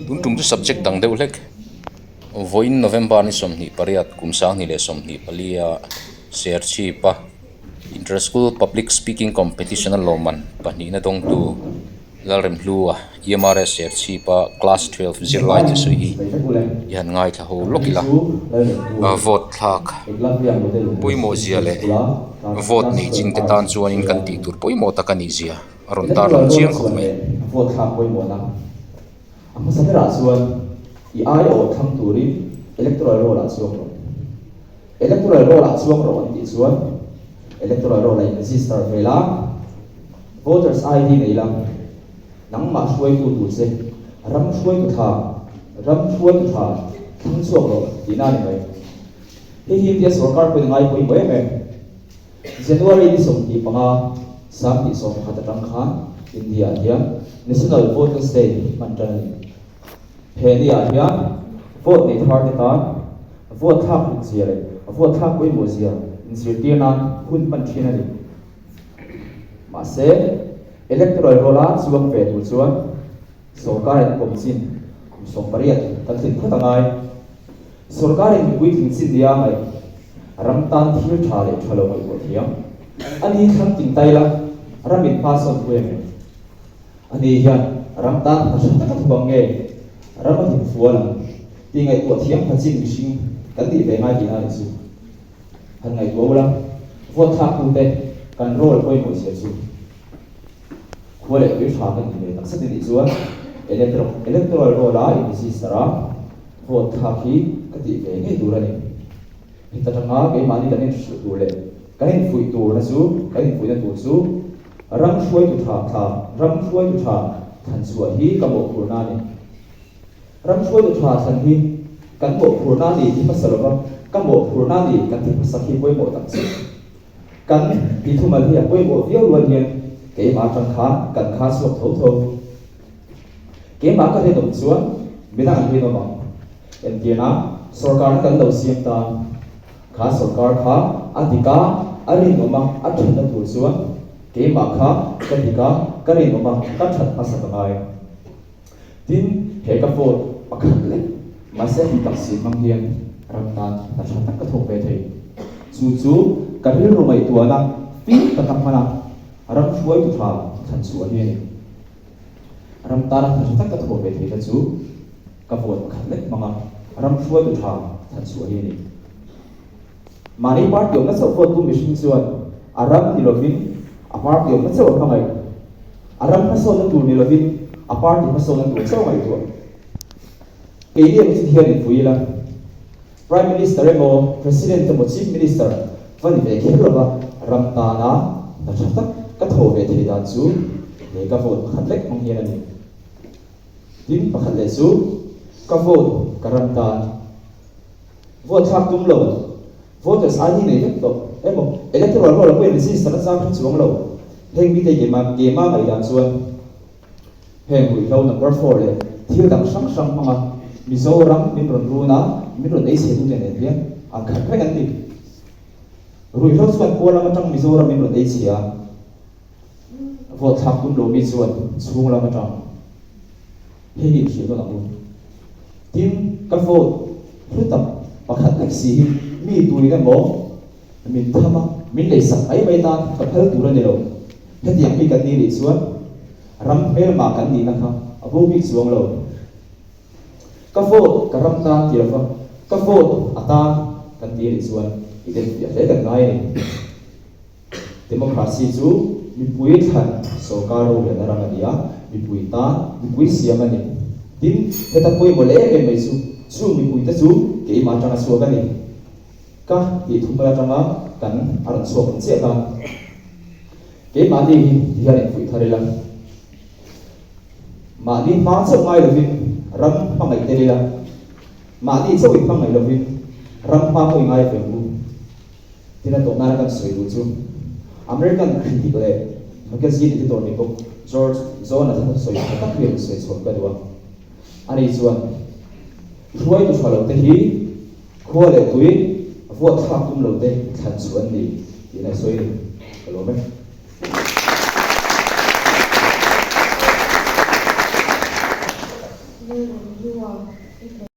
Tun tum chu subject dang deuh hlek vawiin November ni 28 kum 2024 a Serchhip a Inter School Public Speaking Competition a lawmman pahnihna dawngtu Lalremhlua EMRS Serchhip a class 12 zirlai thusawi hi i han ngaithla ho lawk ila vote thlak pawimawh zia leh vote nei ching te tan chuanin kan tih tur pawimawh tak a nih zia. A rawn tar lang chiang khawp mai. Vote thlak pawimawhna a hmasa berah chuan i aiawh thlang turin electoral roll ah chuang rawh. Electoral roll ah chuang rawh an tih chuan electoral roll ah in register ve la, voters ID nei la, nangmah hruaitu tur che ram hruaitu tha, ram hruaitu tha thlang chhuak rawh tihna a ni mai. Hei hi India sorkar pawhin a ngai pawimawh em em. January ni 25, 2011 atang khan India ah hian National Voters Day hman tan a ni. He ni ah hian vote nei thar te tan vote thlak hlut zia leh vote thlak pawimawh zia inzirtir nan hun hman thin a ni. Mahse, electoral roll a chuang ve tur chuan Sorkarin pawm chin kum 18 kan tlin phawt a ngai. Sorkarin mipui tling chin nia ngaih ram tan thil tha leh tha lo ngaihtuah thiam. A ni thlang ting tai la, ramin hma sawn pui ang em? A ni hian ram tan hna tha tak a thawk ang nge? Ram a hlim fual ang tih ngaihtuah thiam pha chin mihring kan nih ve ngai tihna a nih chu. Han ngaihtuah ula, vote thlaktute kan role pawimawh zia chu. Khua leh tui tha kan ti ve tak zet a nih chuan electoral roll a in register a vote thlak hi ka tih ve ngei tur a ni. Heta tanga keimahni kan inhrilh tur leh kan infuih turna chu kan infuihna tur chu ram hruaitu tha thla ram hruaitu tha thlan chhuah hi ka mawhphurhna a ni. Ram hruaitu tha thlan hi kan mawhphurhna a ni ti hmasa lova ka mawhphurhna a ni kan ti hmasak hi pawimawh tak zet. Kan ti thumal hi a pawimawh viau rual hian keimah atang khan kan kha chhuak tho tho. Keimah ka rinawm chuan midang an rinawm ang. Entirna, sorkarna kan lo siam ta. Kha sorkar kha a dik a, a rinawm a, a thatna tur chuan keimah kha ka dik a, ka rinawm a, ka that hmasa ka ngai. Tin, he ka vote pakhat lek mahse hmu tak si hmang hian ram tan hna tha tak ka thawk ve thei. Chu chu ka rilru ngaihtuahna fim taka hmana ram hruaitu tha thlan chhuah hi a ni. Ram tana hna tha tak ka thawh ve theihna chu ka vote pakhat lek hmanga ram hruaitu tha thlan chhuah hi a ni. Mahni party awmna chauh vote tu mihring chuan a ram ni lovin a party awmna chauh a hmangaih. A ram hmasawnna tur ni lovin a party hmasawnna tur chauh a ngaihtuah. Keini ang chu hian inpui ila, Prime Minister emaw, President emaw, Chief Minister va ni ve kher lova ram tana hna tha tak ka thaw ve thei dan chu he ka vote pakhat lek hmang hian a ni. Tin, pakhat leh chu ka vote ka ram tan. Vote thlak tum lo, voters ID nei vek tawh emaw, electoral roll a pawhin register a chang hre chuang lo. Heng mite keimah keimah ngaihdan chuan heng ruihhlo number four leh thil dang hrang hrang hmanga Mizoram min rawn run a, min rawn ei chhe tute nen hian an khat reng an ni. Ruihhlo chuan pawl lam atang Mizoram min rawn ei chhe a, vote thlak tum lo mi chuan chhung lam atang. Hei hi inhrilh dawn ang u. Tin, ka vote hlu tak pakhat lek si hi mi tuin emaw min tham a, min leisak mai mai tan ka phal tur a ni lo. Hetiang mi kan nih rih chuan ram hmelma kan nihna kha a bo bik chuang lo. Ka vote ka ram tan ti lova ka vote a tan kan ti rih chuan i denfiah hle kan ngai a ni. Democracy chu mipui thlan sorkar rorelna ram a ni a, mipui tan mipui siam a ni. Tin, heta pawimawh leh em em mai chu, chung mipuite chu keimah atanga chhuak a ni. Ka tih thumal atanga kan a rawn chhuak ang chiah khan keimahni hi ti hian infuih thar ila, mahni hma chauh ngai lovin ram hmangaih tel ila, mahni chauh inhmangaih lovin ram hma pawh i ngai ve ang u. Tin a tawh nana kan sawi duh chu American critic leh magazine editor ni bawk George Jonathan a sawi tha tak hi rawn sawi chhuak ka duh a. Ani chuan, Hruaitu tha lo te hi khua leh tui vuah thlak tum lo te thlan chu an ni tiin a sawi a ni. Ka lawm e. Lalrohlua i.